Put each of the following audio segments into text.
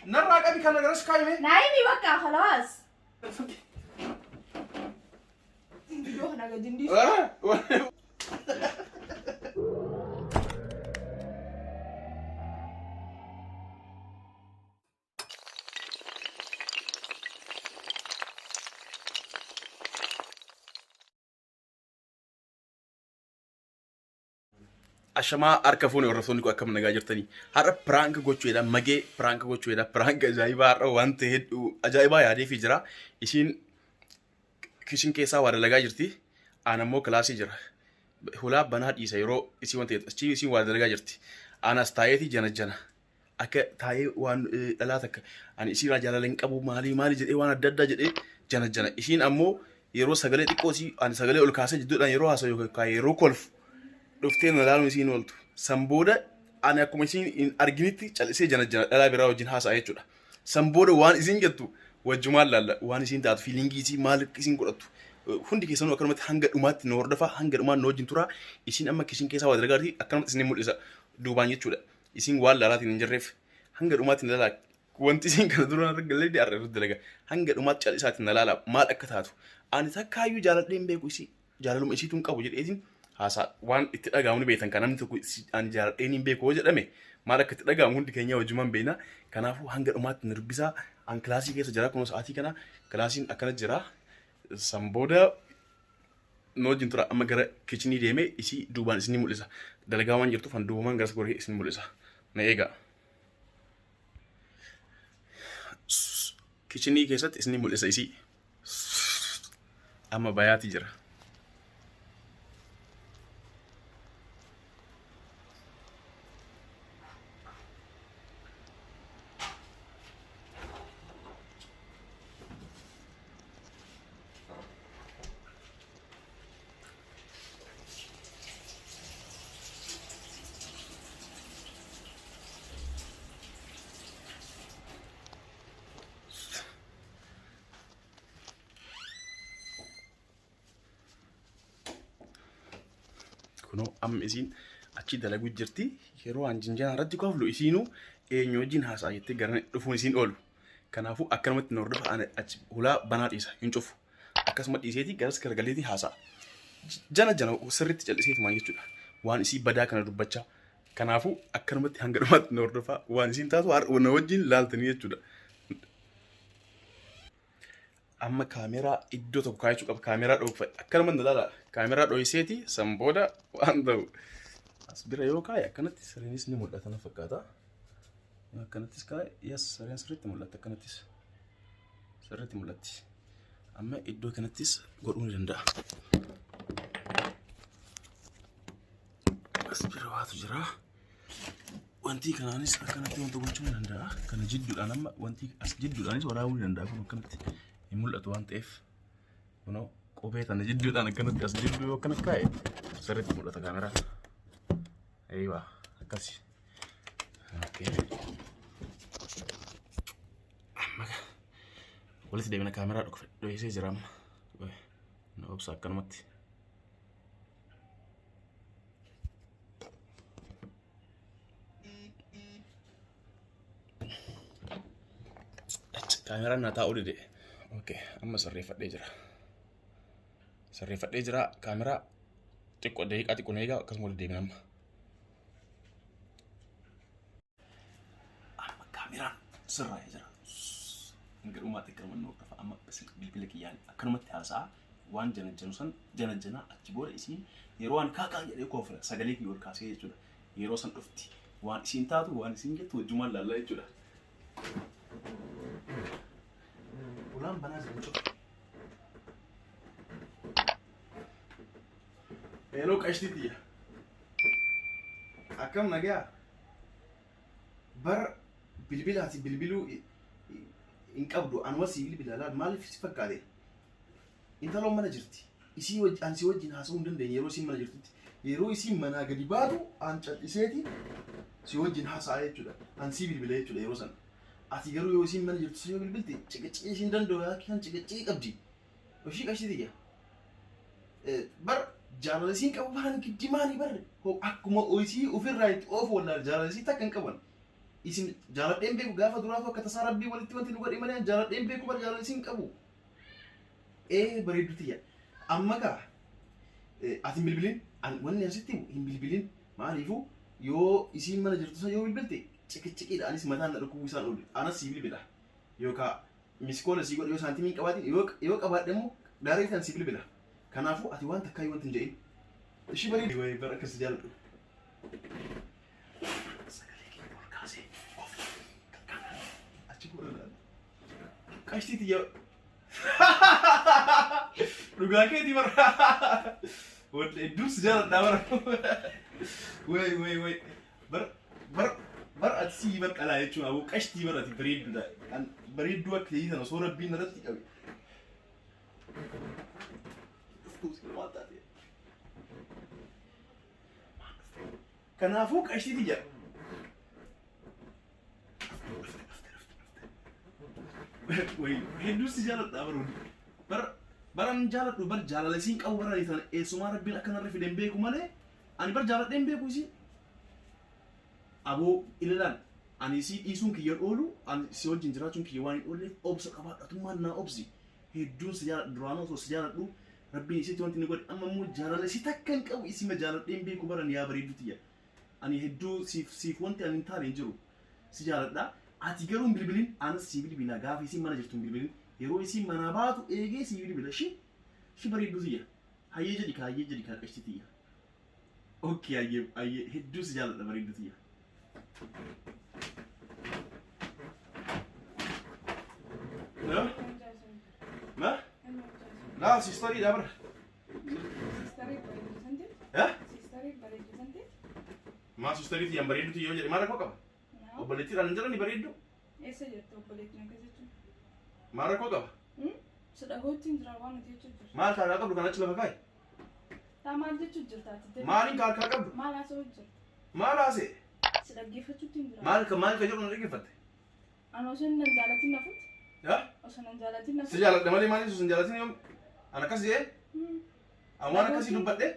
Narraa qabi kana garas kaayime. Naa himi bakka khalaas. Iddoo kana gadi hin dhiisu. Ashamaa harka fuune hordoftoonni koo akkam nagaa jirtanii. Har'a piraank gochuudha magee piraank gochuudha piraank ajaa'ibaa har'a wanta hedduu ajaa'ibaa yaadeefii jira. Isiin kishin keessaa waa dalagaa jirti. Aan ammoo kilaasii jira. Hulaa banaa dhiisa yeroo isii wanta achi isiin waa dalagaa jirti. Aan as taa'eeti jana jana. Akka taa'ee waan dhalaa takka ani isiirraa jaalala hin qabu maalii maalii jedhee waan adda addaa jedhee jana jana. Isiin ammoo yeroo sagalee xiqqoo isii ani sagalee ol kaasee jidduudhaan yeroo haasa'u yookaan yeroo kolfu dhuftee na laaluun isiin ooltu. San booda ani akkuma isiin hin arginitti callisee jana jana dhalaa biraa wajjin haasa'a jechuudha. San booda waan isiin jettu wajjumaan laalla waan isiin taatu fiilingii isii maal akka isiin godhattu hundi keessanuu akkanumatti hanga dhumaatti nu hordofaa hanga dhumaan nu wajjin turaa isiin amma kishin keessaa waa dalagaa jirti akkanumatti isin mul'isa duubaan jechuudha. Isiin waan laalaatiin hin jirreef hanga dhumaatti na laalaa wanti isiin kana dura narra galee har'a irratti dalaga hanga dhumaatti callisaatiin na laalaa maal akka taatu ani takkaayyuu jaaladhee hin beeku isii jaalaluma isiitu hin qabu jedheetiin haasaa waan itti dhaga'amu ni beektan kan namni tokko ani jaaladheen hin beeku yoo jedhame maal akka itti dhaga'amu hundi keenya wajjumaan beekna kanaafuu hanga dhumaatti na dubbisaa an kilaasii keessa jira kunoo sa'aatii kana kilaasiin akkana jira san booda nu wajjin tura amma gara kichinii deemee isii duubaan isinii mul'isa dalagaa waan jirtuuf an duubumaan garas goree isin mul'isa na eegaa. Kichinii keessatti isinii mul'isa isii. Amma bayaati jira. Kunoo amma isiin achi dalaguu jirti. Yeroo an jinjanaa irratti koflu isiinuu eenyu wajjin haasa'a jettee gara dhufuun isiin oolu. Kanaafuu akkanumatti na hordofa ani achi hulaa banaa dhiisa hin cufu. Akkasuma dhiiseeti garas garagaleeti haasa'a. Jana jana sirriitti calliseetumaan jechuudha. Waan isii badaa kana dubbachaa. Kanaafuu akkanumatti hanga dhumaatti na hordofaa waan isiin taatu har'a na wajjin laaltanii jechuudha. Amma kaameraa iddoo tokko kaayachuu qaba. Kaameraa dhoofadhe. Akkanuma na laala. Kaameraa dhohiseeti san booda waan ta'u. As bira yoo kaaye akkanatti sireenis ni mul'ata na fakkaata. Yoo akkanattis kaaye yes sireen sirriitti mul'atti akkanattis. Sirriitti mul'atti. Amma iddoo kanattis godhuu ni danda'a. As bira waatu jira. Wantii kanaanis akkanatti wanta gochuu ni danda'a. Kana jidduudhaan amma wanti as jidduudhaanis waraabuu ni danda'a. Kun akkanatti hin mul'atu waan ta'eef. Kunoo qubee tana jidduudhaan akkanatti as jidduu yoo akkana kaa'e sirriitti mul'ata kaameraan. Eeyyaa akkasi. Okay. Amma walitti deebina kaameraa dhoksee jira amma. Na obsa akkanumatti. Kaameraan naa taa'uu dide. Okay, amma sirreeffadhee jira. Sirreeffadhee jira kaameraa xiqqoo daqiiqaa xiqqoo na eegaa akkasuma walitti deebina amma. Amma kaameraan sirraa'ee jira. Hanga dhumaatti akkanuma nu hordofa. Amma bilbila kiyyaan akkanumatti haasa'a. Waan janajjanu san janajjanaa achi booda isiin yeroo waan kaakaa jedhee koofla sagalee kiyya ol kaasee jechuudha. Yeroo san dhufti. Waan isiin taatu waan isiin jettu wajjumaan laallaa jechuudha. Ulaan banaa jiran cufa. Hello qashtii tiyya. Akkam nagaa? Bar bilbila ati bilbiluu hin qabdu anuma sii bilbila laal maaliif si fakkaate? Intaloon mana jirti. Isii wajji an si wajjin haasa'uu hin dandeenye yeroo isiin mana jirtutti. Yeroo isiin manaa gadi baatu an calliseeti si wajjin haasa'a jechuudha. An sii bilbila jechuudha yeroo sana. Ati garuu yoo isiin mana jirtu si yoo bilbilte ciqiccii isiin danda'u yookiin ciqiccii qabdi. Ishii qashtii tiyya. Bar jaalala isiin qabu baran giddi maali bar akkuma isii ofirraa itti oofu wallaal jaalala isii takka hin qaban. Isin jaaladheen beeku gaafa duraatu akka tasaa rabbii walitti wanti nu godhe malee jaaladheen beeku bar jaalala isin qabu. Ee bareeddu tiyya. Amma gaa ati hin bilbilin wanni asitti hin bilbilin maaliifuu yoo isiin mana jirtu san yoo bilbilte ciqiciqiidha anis mataan na dhukkubuu isaan oolu anas sii bilbila yookaan miskoola sii godhe yoo saantimii hin qabaatin yoo qabaadhe immoo daaree tan sii bilbila. Kanaafuu ati waan takkaa wanti hin jedhin. Ishii bareedu wayi bara akkas jaalladhu. Sagalee kee ol kaasee of achi godha laala. Qashtii tiyya. Dhugaa keetii bara. Wanta hedduun si jaalladhaa bara. Wayi wayi wayi. Bar bar bar ati sii bar qalaa jechuun aboo qashtii bar ati bareedduudha. Bareedduu akka ta'ii sana osoo rabbiin irratti qabe. Kanaafuu qashtii tiyya. Wayi hedduu si jaaladha baruun. Bar baran jaaladhu bar jaalala isiin qabu bara ani tana eessumaa rabbiin akka narra fide hin beeku malee ani bar jaaladhee hin beeku isii. Aboo ilalaan ani isii dhiisuun kiyya oolu ani si wajjin jiraachuun kiyya waan hin oolleef obsa qabaadhu atummaan naa obsi. Hedduun si jaaladha duraanuu osoo si jaaladhu rabbiin isitti wanti inni godhe amma immoo jaalala isii takka hin qabu isima jaaladhee hin beeku baran yaa bareeddu tiyya. Ani hedduu siif siif wanti ani hin taane hin jiru. Si jaaladha. Ati garuu hin bilbilin anas sii bilbila gaafa isiin mana jirtu hin bilbilin yeroo isiin manaa baatu eegee sii bilbila shi shi bareedduu tiyya. Hayyee jedhi kaa hayyee jedhi kaa qashti tiyya. Okay hayyee hayyee hedduu si jaaladha bareedduu tiyya. Na? Na? Laa siistariidha bara. Eh? Maa siistarii tiyyaan bareedduu tiyya yoo jedhe maal rakkoo qaba? Obboleettiidhaan hin jedhani bareedduu? Eessa jirta obboleettiin akkas jechuun? Maal rakkoo qaba? Si dhagootti hin jira waan nuti jechuu jirtu. Maal kaarkaa qabdu kan achi lafa kaa'i? Taa maal jechuu jirta ati? Maaliin kaarkaa qabdu? Maal haasa'uu jirta? Maal haasa'e? Si dhaggeeffachuutti hin jira. Maal ka maal ka jedhu na dhaggeeffatte? Ani osoo nan jaalatin nafutti. Yaa? Osoo nan jaalatin Si nafutti. jaaladha malee maaliif osoo hin jaalatin yoom? An akkas jedhee? An waan akkasii dubbadhe?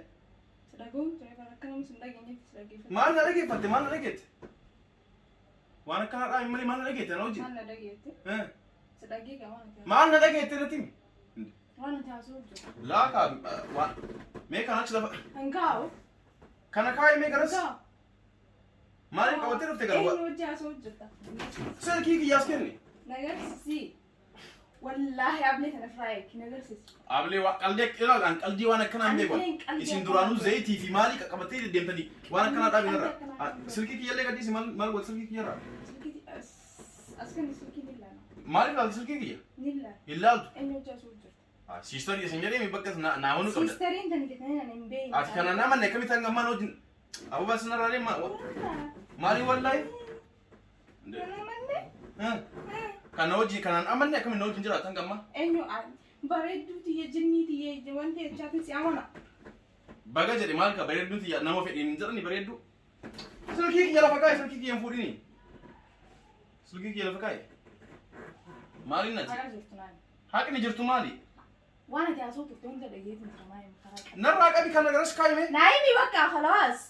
Si dhaga'uun ture bara akka namni si hin dhageenyetti si dhaggeeffatu. Maal na dhaggeeffatte? Maal na dhaggeette? Waan akka haadhaa hin malee maal na dhaggeette? Ana wajjin? Maal na dhageette? Eh? Si dhaggeega waan ati Maal na dhaggeette natti himi? waan ati haasa'uu jirtu. Laa kaa waan mee kana achi lafa Hin kaa'u. kana kaa'i mee garas Hin kaa'u. maaliif qabattee dhufte gara Eenyu wajji haasa'uu jirta? silkii kiyyaas kenni. Nagarsiisi. Wallaahi ablee kana firaa eegi nagarsiisi. Ablee waa qaldee ilaal an qaldii waan akkanaa hin beeku. Ani qalbii Isin akkanaa duraanuu beeku. zayitii fi maalii qaqqabattee deddeemtanii waan akkanaa dhaabin Qalbii irra. akkanaa beeku. Silkii kiyyallee gadhiisi maal maal godha silkii kiyyarraa? Silkii as kan silkii ni ilaala. Maaliif ilaalta silkii kiyya? Ni ilaala. Hin laaltu. Eenyu wajji haasa'uu jirta? Siistarii isin jedhee bakka naamanuu qabda. Siistariin tani jetanii ani hin beekne. Ati kana namanne akkamitti hanga ammaan wajjin abubaa sinarraa maali wallaahi? Kana malee. Kana hojii kanaan amanne akkamiin na wajjin jiraatan hanga ammaa? Eenyu bareedduu tiyya jinnii tiyya wanti jechaatiin si amana. Baga jedhe maal ka bareedduu tiyya nama fedhiin hin jedhani bareedduu. Silkii kiyya lafa kaa'i silkii kiyya hin fuudhini. Silkii kiyya lafa kaa'i. Maaliin nati? Haqa jirtu naani. Haqni jirtu maali? Waan ati haasa'u turte hunda dhageetiin jira maayim karaa qabu. Narraa qabi kana garas kaa'i mee. Naayimi bakka khalaas.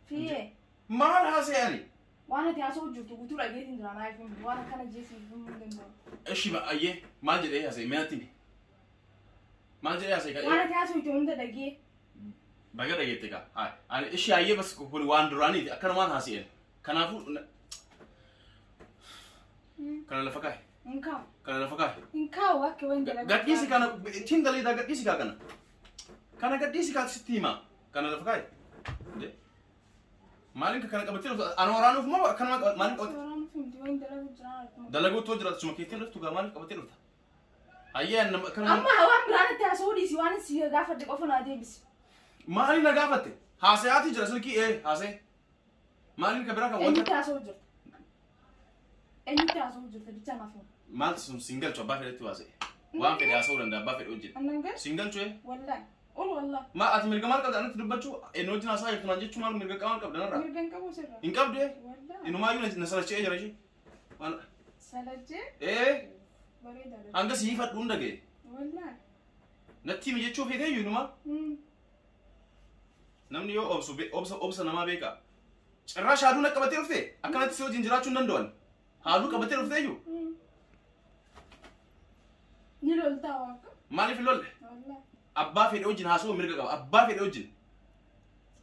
Fiye. Maal haasa'e ani? Waan ati haasa'u jirtu guutuu dhageetiin jira naayim waan akkana jeesiif himuu hin danda'u. Ishi ayyee maal jedhee haasa'e mee natti himi. Maal jedhee haasa'e Waan ati haasa'u hunda dhagee. Baga dhageette kaa. Haa ani ishi ayyee bas kun waan duraaniiti akkanumaan haasa'een. Kanaafuu kana lafa kaa'i. Hin kaa'u. Kana lafa kaa'i. Hin kaa'u akka waan dalagu. Gadhiisi kana ittiin daleedaa gadhiisi kaa kana. Kana gadhiisi kaa sitti hima. Kana lafa kaa'i. Maaliin kana qabattee dhuftu? Ana waraanuuf moo akkanuma maaliin qabattee? Waraanuuf miti waan dalagu jiraan argama. Dalaguutu jira suma keetiin dhuftu gaa maaliif qabattee dhufta? Ayyee nama akkanuma. Amma waan biraan itti haasa'uu dhiisi waan si gaafadhe qofa naa deebisi. Maaliin na gaafatte? Haasa'aati jira silkii ee haasa'e. Maaliin ka biraa kan Eenyutti wanta haasa'uu jirta? Eenyutti haasa'uu jirta bichaa naaf himi. Maaltu sun siin galchu abbaa fedhetti haasa'e. Waan fedhe haasa'uu danda'a abbaa fedhe hojjeta. Annan gal? Siin galchu ee? Wallaahi. Ol wallaahi. Ma ati mirga maal qabda anatti dubbachuu eenyu wajjin haasa'aa jirtu naan jechuu maal mirga maal qabda narraa? Mirga hin qabu sirra. Hin qabdu ee? Wallaahi. Inumaayyuu na salachee jira ishee. Waan Salachee? Ee? Bareedaadha. Hanga si hifadhu hunda ga'e. Wallaahi. Natti himi jechuu feeteeyyu inuma. Namni yoo obsu obsa obsa namaa beeka. Cirraa haaduu na qabatee dhufte akkanatti si wajjin jiraachuu hin danda'an. Haaduu qabatee dhuftee iyyuu. Ni loltaa waaqa. Maaliif hin lolle? Wallaahi. Abbaa fedhe wajjin haasa'uu mirga qaba. Abbaa fedhe wajjin.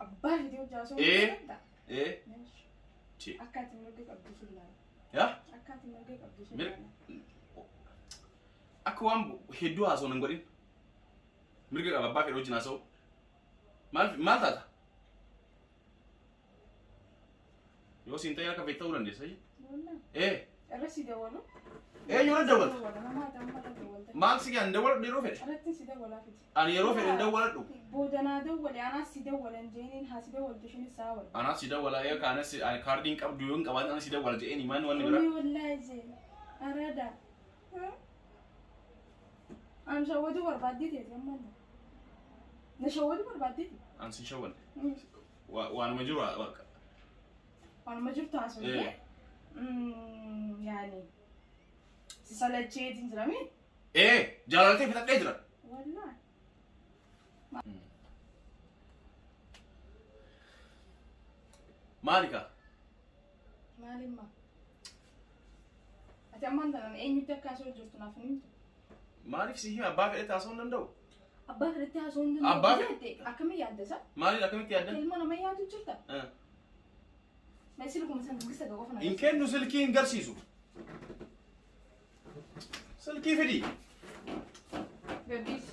Abbaa fedhe hojii haasa'uu Ee. danda'a. Ee. Chi. Akka ati mirga qabdu sun laala. Yaa? Akka ati mirga qabdu sun Mirga. laala. Akka waan hedduu haasa'u nan godhin. Mirga qaba abbaa fedhe wajjin haasa'uu. Maal maal taata? Yoo siin ta'e akka feete ta'uu dandeessa. Wallaahi. Ee. Irra si dawwalu. Ee yoo dawwalta. Dawwala nama ati amma irra dawwalta. Maal si gaan dawwaladhu yeroo fedhe? Irratti si dawwalaa fiti. Ani yeroo fedhe hin dawwaladhu. Booda naa dawwale anaas si dawwalan jeeniin haa si dawwaltu ishiinis saa wal. Anaa si dawwala ee kaanas ani kaardiin qabdu yoo hin qabaatin ana si dawwala jedheen himaan wanni biraa. Umii wallaahi jee. Araada. An shawwaduu barbaaddee teeti ammaan. Na shawwaduu barbaaddeeti. An sin shawwanne. Waanuma jiru waaqa. Waanuma jirtu haasofte. Ee. Yaani si salacheetiin jirami. Ee jaalaltee fixadhee jira. Wallaahi. Maali kaa? Maalimmaa? Ati ammaan tanaan eenyutti akka haasa'u jirtu naaf hin himtu. Maaliif si hima abbaa fedhe haasa'uu hin danda'u? Abbaa fedhetti haasa'uu hin danda'u. Abbaa Jette akkamiin yaadda isa? Maaliin akkamitti yaaddan? Ilma nama yaadu jirta? Eh. Mee silkuma san dubbisa qofa na. Hin kennu silkii hin garsiisu. Silkii fidi. Gaddiis.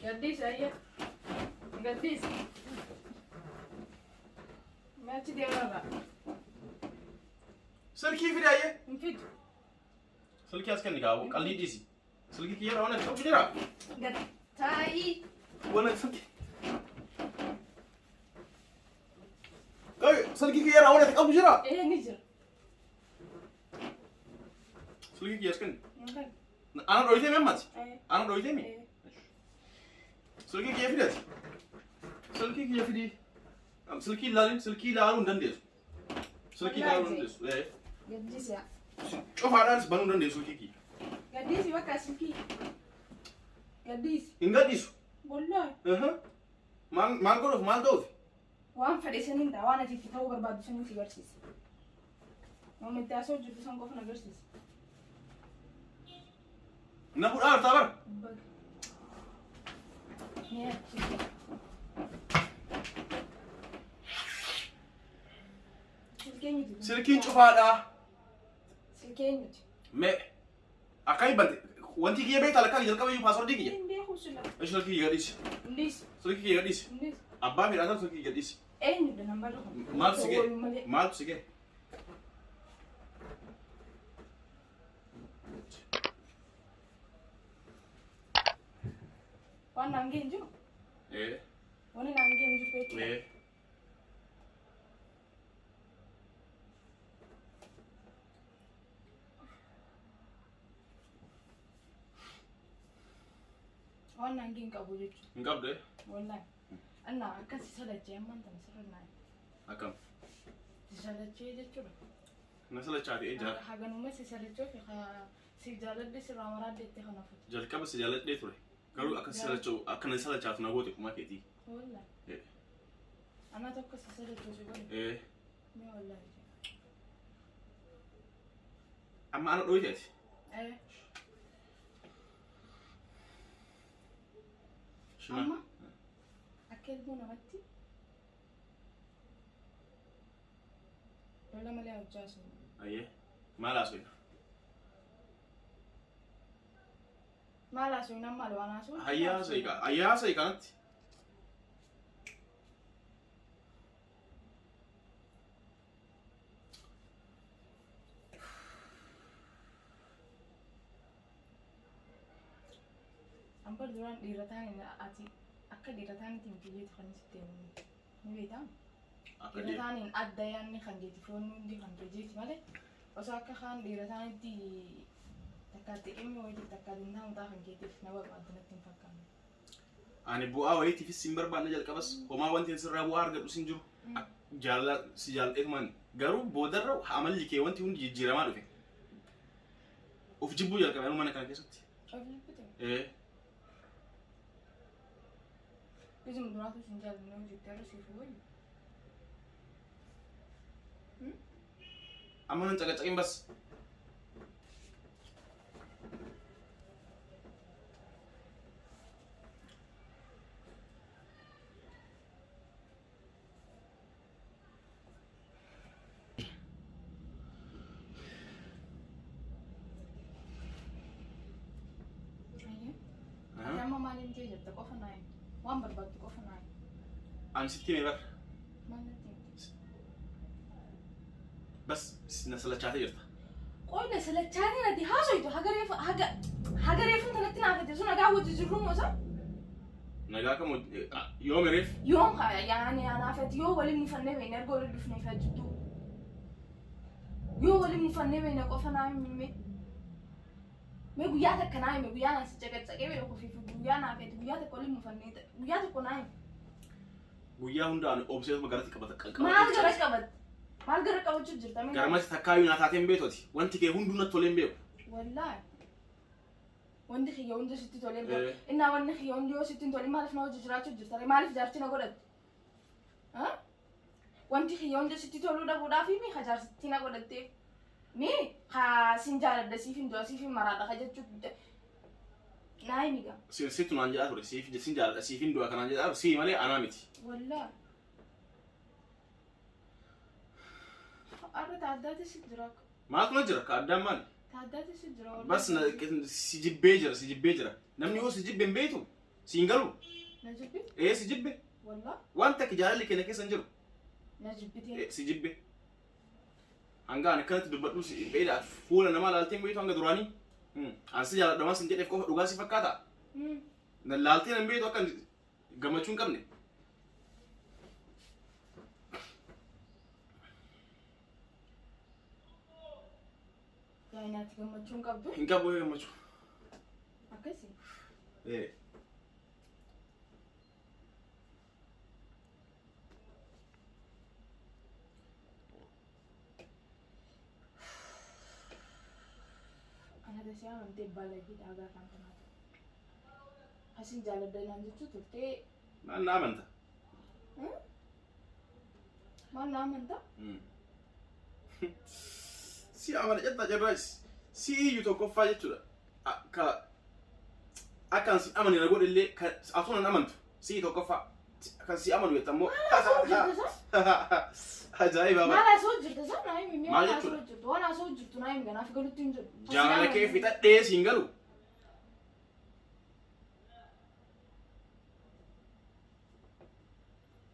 Gaddiis ayya. Gaddiis. Mee achi deemarraa. Silkii fidi ayyee. Hin fidu. Silkii as kenni kaa'u qalbii dhiisi. Silkii kiyya waan ati qabdu jira. Gad taa'ii. Waan ati silkii. Qabi silkii kiyya waan ati qabdu jira. Ee ni jira. Silkii kiyya as kenni. Hin kennu. Ana dhoyitee mi ammati? Ee. Ana dhoyitee mi? Ee. Silkii kiyya fidati. Silkii kiyya fidi. Silkii ilaalin silkii ilaaluu hin dandeessu. Silkii ilaaluu hin dandeessu. Ee. Gaddiis yaa. Cufaadhaanis banuu hin dandeessu silkii kiyya. Gaddiisi bakka silkii. Gaddiisi. Hin gadhiisu. Wallaahi. Maal maal godhuuf maal ta'uuf? Waan fedhe saniin ta'a waan ati itti ta'uu barbaaddu saniin si barsiisa. Waan itti haasa'u jirtu san qofa na agarsiisa. Na fudhaa hartaa bara. Baga. Mee achi. Silkii eenyuti kun? Silkiin cufaadhaa. Silkii eenyuti? Mee akkami bante wanti kiyya beektaa lakkaa jalqaba iyyuu paaswordii kiyya. Hin beeku sila. Ishi silkii kiyya gadhiisi. Innis. Silkii kiyya gadhiisi. Innis. Abbaa fedhaa silkii kiyya gadhiisi. Eenyudha nambarri kun? Maaltu si Oolu ga'e? malee. Maaltu si ga'e? Waan naan ga'e hin jiru? Ee. Wanni naan ga'e hin jirtu jechuudha. Ee. Waan naan ga'e hin qabu jechuudha. Hin qabdu ee? Wallaahi. Annaa akkas si salachee ammaan tana sirra naan. Akkam? Si salachee jechuudha. Na salachaate ee jaalladha. Haganuma si salachee fi si jaaladhe sirraa maraadde itti kanafutu. Jalqaba si jaalladhee ture. Garuu akka si salacha'u akka na salachaatu na goote kumaa keetii. Wallaahi. Ee. Anaa tokko si salachuu si godhe. Ee. Mee wallaahi. Amma ana dhoyite ati. Ee. Shima. Amma akka ilmoo namatti lola malee hojjaa sun. Ayyee. Maal haasofna? Maal haasofna maal waan haasofnu? Hayyaa haasa'i kaa. Hayyaa haasa'i kanatti. An bar duraan dhiira taane ati akka dhiira taanetti miti jeetu kan sitti himu. Ni beektaa? Akka Dhiira dhiira. taaneen adda yaadni kan jeeti foonni hundi kan jeeti malee osoo akka kaan dhiira taanetti takka xiqqeemmi wayiitiif takka dintaa mataa kan keetiif na barbaaddu natti hin fakkaanne. Ani bu'aa wayiitiifis sin barbaanne jalqabas homaa wanti sirraa bu'aa argadhu sin jiru. Jaalala si jaalladheetumaan garuu boodarra amalli kee wanti hundi jijjiiramaa dhufe. Of jibbuu jalqabe anuu mana kana keessatti. Of jibbite? Ee. Bizum duraatu sin jaallanne hojjette irra siif wayyu. Amma nan caqacaqin bas. Ati amma maaliin jee jetta qofa naa himi. Waan barbaaddu qofa naa himi. Ani sitti hime bar. Maal natti himte? Bas na salachaatee jirta. Qoy na salachaatee nati haasoytu haga reefu haga haga reefuun tanatti naafate sun nagaa wajji jirru moo isa? Nagaa kam yoom reef? Yoom haa yaani anaafati yoo waliin mufannee beekne erga waliin dhufnee fi jidduu. Yoo waliin mufannee beekne qofa naa himi mee. Mee guyyaa takka naa himi guyyaa naan si caqacaqee beeku fi guyyaa naafate guyyaa tokko waliin mufannee guyyaa tokko naa himi. Guyyaa hunda ani obseetuma garatti qabata. Maal gara qabatte? Maal gara qabachuu jirta mee? Garmatti takkaayyuu naa taatee hin beektu ati. Wanti kee hunduu natti tolee hin beeku. Wallaahi. Wanti kiyya hundi sitti tolee hin beeku. Eh. Innaa wanni kiyya hundi yoo sitti hin tolin maaliif na wajji jiraachuu jirta? Maaliif jaartii na godhatte? Ha? Wanti kiyya hundi sitti toluu dhabuudhaaf mi ka jaartii na godhattee? Mi ka sin jaaladha siif hin du'a siif hin maraadha ka jechuu naa himi gaa. Sin sittu naan jedhaa ture. Siif sin jaaladha siif hin du'a kanaan jedhaa ture. Sii malee anaa miti. Wallaahi. Arra taaddaati si jira akka. Maaltu na jira? Ka addaan maali? Taaddaati si jira wallaahi. Bas si jibbee jira si jibbee jira. Namni yoo si jibbe hin beektu si hin galu. Na jibbi? Ee si jibbe. Wallaahi. Wanta akka jaalalli keenya keessa hin jiru. Na jibbitee. Ee si jibbe. Hanga ani akkanatti dubbadhu si beektaa fuula namaa laaltee hin beektu hanga duraanii. Ani si jaaladha waan sin jedheef qofa dhugaa si fakkaata. Na laaltee hin beektu akka gammachuu hin qabne. Yaa'inaatti gammachuu hin qabdu. Hin qabu gammachuu. Akkasi. Ee. Ana dasee amantee baalagee dhaagaa kan kanaatu. Asin jaaladha naan jechuu turtee. Maal na amanta? Maal na amanta? Si amana jettaa jirraas si iyyuu tokkoffaa jechuudha. Akka akkaan si amane na godhe illee atoo nan amantu si tokkoffaa kan si amanu jetta immoo. Ajaa'iba Maal bara. haasa'u jirta san naa himi. Maal Maal haasa'u jechuudha? jirtu? Waan haasa'u jirtu naa himi ganaaf galutti hin jiru. Jaalala kee fixadhee siin galu.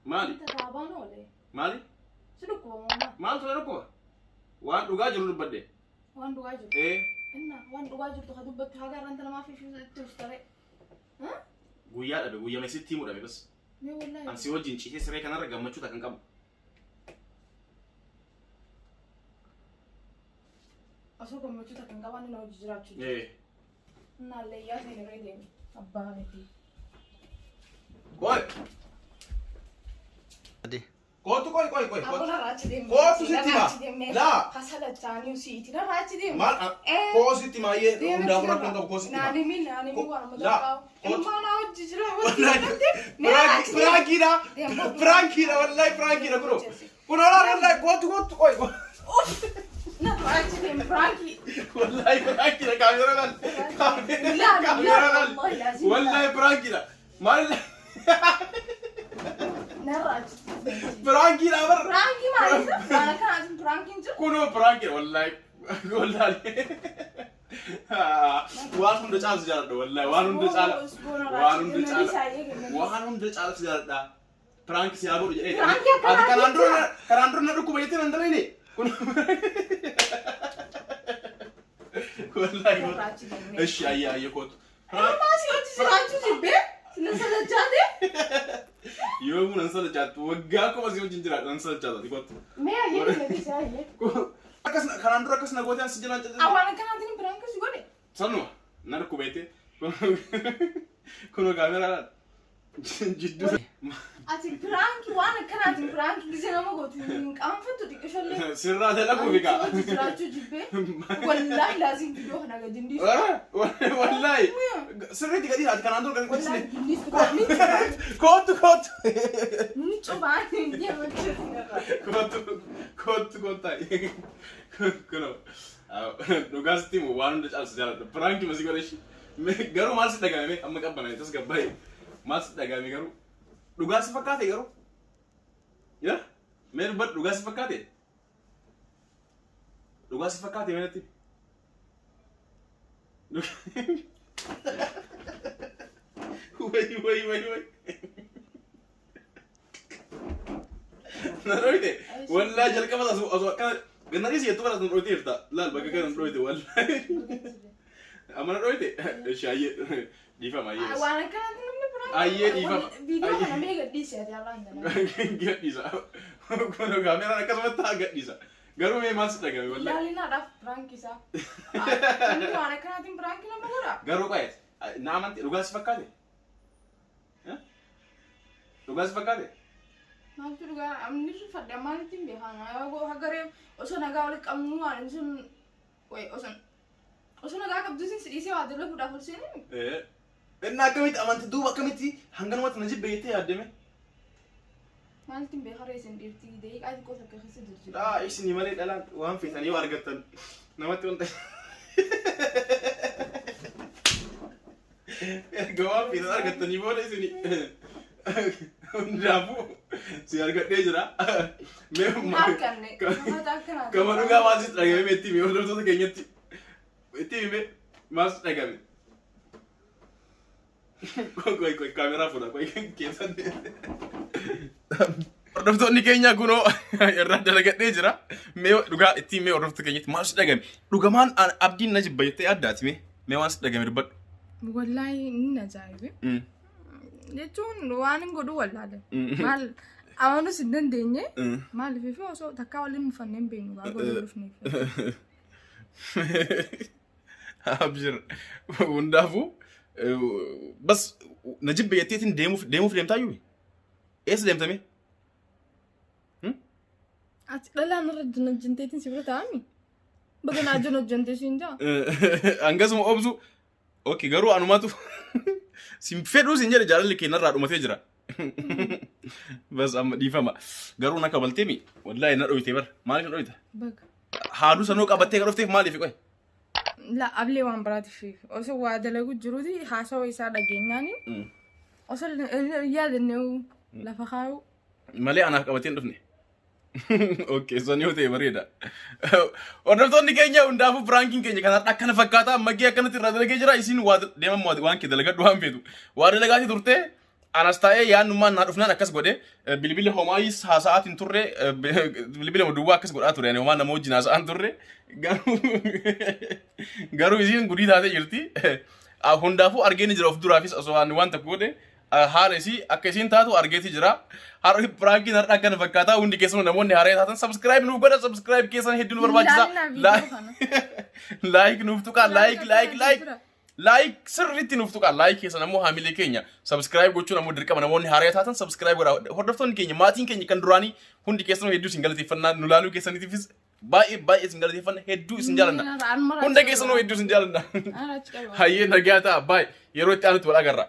Maali? Taabaan oole. Maali? Si dhukkuba moo Maaltu na dhukkuba? Waan dhugaa jiru dubbadhe. Waan dhugaa jiru. Ee. Inna waan dhugaa jirtu ka dubbattu haga irraan namaa fi itti ustare. Guyyaa dhabe guyyaa sitti himu dhabe bas. Mee wallaahi. Ani si wajjin ciisee siree kanarra gammachuu takka hin qabu. Osoo gammachuu takka hin qabaanne na hojii jiraachuu jira. Ee. Innaallee yaa seenirree deemi. Abbaa miti. Qoy. Kootu qoy qoy qoy. Abbo narraa achi deemi. Kootu sitti hima. Narraa achi deemi. Laa. Kasala chaanii siiti narraa achi deemi. Maal koo sitti maayyee hundaafuu rakkoon qabu koo sitti Naan hima. himi naan himi waan Laa. mata Kootu. Ilmaan na hojii jira. Wallahi piraankiidha. Piraankiidha wallahi piraankiidha kunoo. Kunoo laa wallahi kootu kootu qoy. Narraa achi deemi piraankii. Wallahi piraankiidha kaameera laal. Laa Kaameera laa laal. wallahi laazim. Wallahi piraankiidha. Maal Narraa achi deemi. piraankiidha bar. Piraankii maaliif? Waan akkanaatiin piraankiin jiru. Kunoo piraankiidha wallahi. Wallahi. Waan hunda caalu si jaaladha wallahi waan hunda caala. Waan hunda caala. Waan hunda caala si jaaladha. Piraanki si haa godhu jedhee. Piraankii akkanaa Ati kanaan dura na dhukkuba jettee nan dalayne. Kun wallahi. Narraa achi deemi. Ishi ayya ayya kootu. Ilmaa si hojii jiraachuu jibbee sina salachaate. Yoomuu nan salachaattu waggaa kuma si wajjin jiraadha nan salachaatu ati kootu. Mee ayyee kenna si ayyee. Akkas kanaan dura akkas na gootee as jiran caccabu. Awwaan akkanaatiin piraankii si godhe. Sanuma na dhukkubeete. Kunoo kaameraa jidduu. Ati piraankii waan akkanaatiin piraankii gisee nama gootu hin qaanfattu xiqqishollee. Sirraa dalaguu fi kaa. Wanti jiraachuu jibbee. Wallaahi laaziin viidiyoo kana gadi hin dhiisu. Wallaahi sirriitti gadi ati kanaan dura gadi Wallaahi dhiisne. hin dhiistu. Ni cufaan. Kootu kootu. Ni cufaan hin deemachuuti narraa. Kootu kootu kootaa. Kunoo dhugaa sitti himu waan hunda caalsu jaaladha. Piraankii masii godhe ishii. Garuu maal si dhagahame amma qabbanaa tas gabbaa'e. Maal si dhagahame garuu? Dhugaa si fakkaate garuu? Yaa? Mee dubbadhu, dhugaa si fakkaate? Dhugaa si fakkaate mee natti? Wayi wayi wayi wayi. Na dhoyte. Wallaahi jalqaba osoo akkana ganna dhiisi jettu bara na dhoyte jirta. Laal bakka kana na dhoyte wallaahi. Amma na dhoyte. Shaayyee dhiifama ayyee. Waan akkanatti namni biraan. Ayyee dhiifama. Viidiyoo kana mee gadhiisi ati har'aan kana. Gadhiisa. Kun kaameraan akkasumatti haa gadhiisa. Garuu mee maal si dhagame wallaahi. Ilaalinaadhaaf piraank isaa. Namni waan akkanaatiin piraank nama godha. Garuu qayeet na amante, dhugaa si fakkaate? Dhugaa si fakkaate? Maaltu dhugaa amni rifadhe maalitti hin beekan hagaree osoo nagaa walitti qabnu waan inni sun wayi osoo nagaa qabdu sin si dhiisee waa dalaguudhaaf ol seenani. Inni akkamitti amante duuba, akkamitti hanganumatti na jibbe jettee yaaddeme? Maalitti hin beekan reesin dhiirtii daqiiqaa xiqqoo takka keessa jirti. Dhaa isinii malee dhalaan waan feetanii yoo argattan namatti wanta erga waan feetan argattanii booda isinii hundaafuu si argadhee jira. Mee Hin arganne namoota akkanaa. Kama dhugaa maal sitti dhagame mee itti himi hordoftoota keenyatti? Itti himi maal sitti dhagame? Qoy qoy, kaameraa fuudha, qoy keessan. Hordoftoonni keenya, kunoo irraa dalagadhee jira. Mee dhugaa itti himi hordoftoota keenyatti, maal sitti dhagame? Dhugamaan abdiin na jibba jettee addaati mee? Mee waan sitti dhagame dubbadhu. Wallaahi inni ajaa'ibe. Jechuun waan hin godhu wallaale. Maal amanus hin dandeenye. Maaliif fi osoo takkaa waliin mufannee hin beeknu gaa godhuu dhufneef. Abshir, hundaafuu bas na jibbe jetteetiin deemuuf deemtaayyuu eessa deemtame? Ati dhalaan irra hojjenteetiin si bira taa'ami. Baga naa jala hojjentee siin jaa. Hangasuma obsu. Okay, garuu anumatu sin fedhuu sin jedhe, jaalalli kee narraa dhumatee jira. Bas amma dhiifama. Garuu na kabalteemi wallaahi na dhoyte bar, maaliif na dhoyta? Baga. Haaduu sanoo qabattee kan dhufteef maaliif qoy? La ablee waan biraatiif osoo waa dalagu jiruuti haasawa isaa dhageenyaani osoo yaadannee lafa kaa'u. Malee anaaf qabatee hin dhufne. Okay, san yoo ta'e bareeda. Hordoftoonni keenya, hundaafuu piraankiin keenya kan har'a akkana fakkaata. Maggee akkanatti irraa dalagee jira. Isin waa deeman waan kee dalagadhu waan feetu. Waa dalagaatii turte. Anas taa'ee yaannummaan naa dhufnaan akkas godhe. Bilbila homaayis haasa'aatiin turre, bilbila duwwaa akkas godhaa ture. Ani homaa nama wajjin haasa'aan turre. Garuu isiin gudii taatee jirti. Hundaafuu argee ni jira of duraafis osoo ani waan tokko godhe haala isii akka isiin taatu argeeti jira. Har'a piraankiin har'a akkana fakkaata. Hundi keessanuu namoonni haaraa taatan subscribe nuuf godha. Subscribe keessan hedduu nu barbaachisa. Ilaalina viidiyoo kana. Like nuuf tuqaa. Like like like. Like sirriitti nuuf tuqaa. Like keessan ammoo haamilee keenya. Subscribe gochuun ammoo dirqama, namoonni haaraa taatan subscribe godha. Hordoftoonni keenya, maatiin keenya kan duraanii hundi keessanuu hedduu isin galateeffannaa, nu laaluu keessaniitiifis baay'ee baay'ee isin galateeffanna, hedduu isin jaalanna. Hunda keessanuu hedduu isin jaalanna. Hayyee, nagaa ta'a, baay'ee yeroo itti aanutti wal agarra.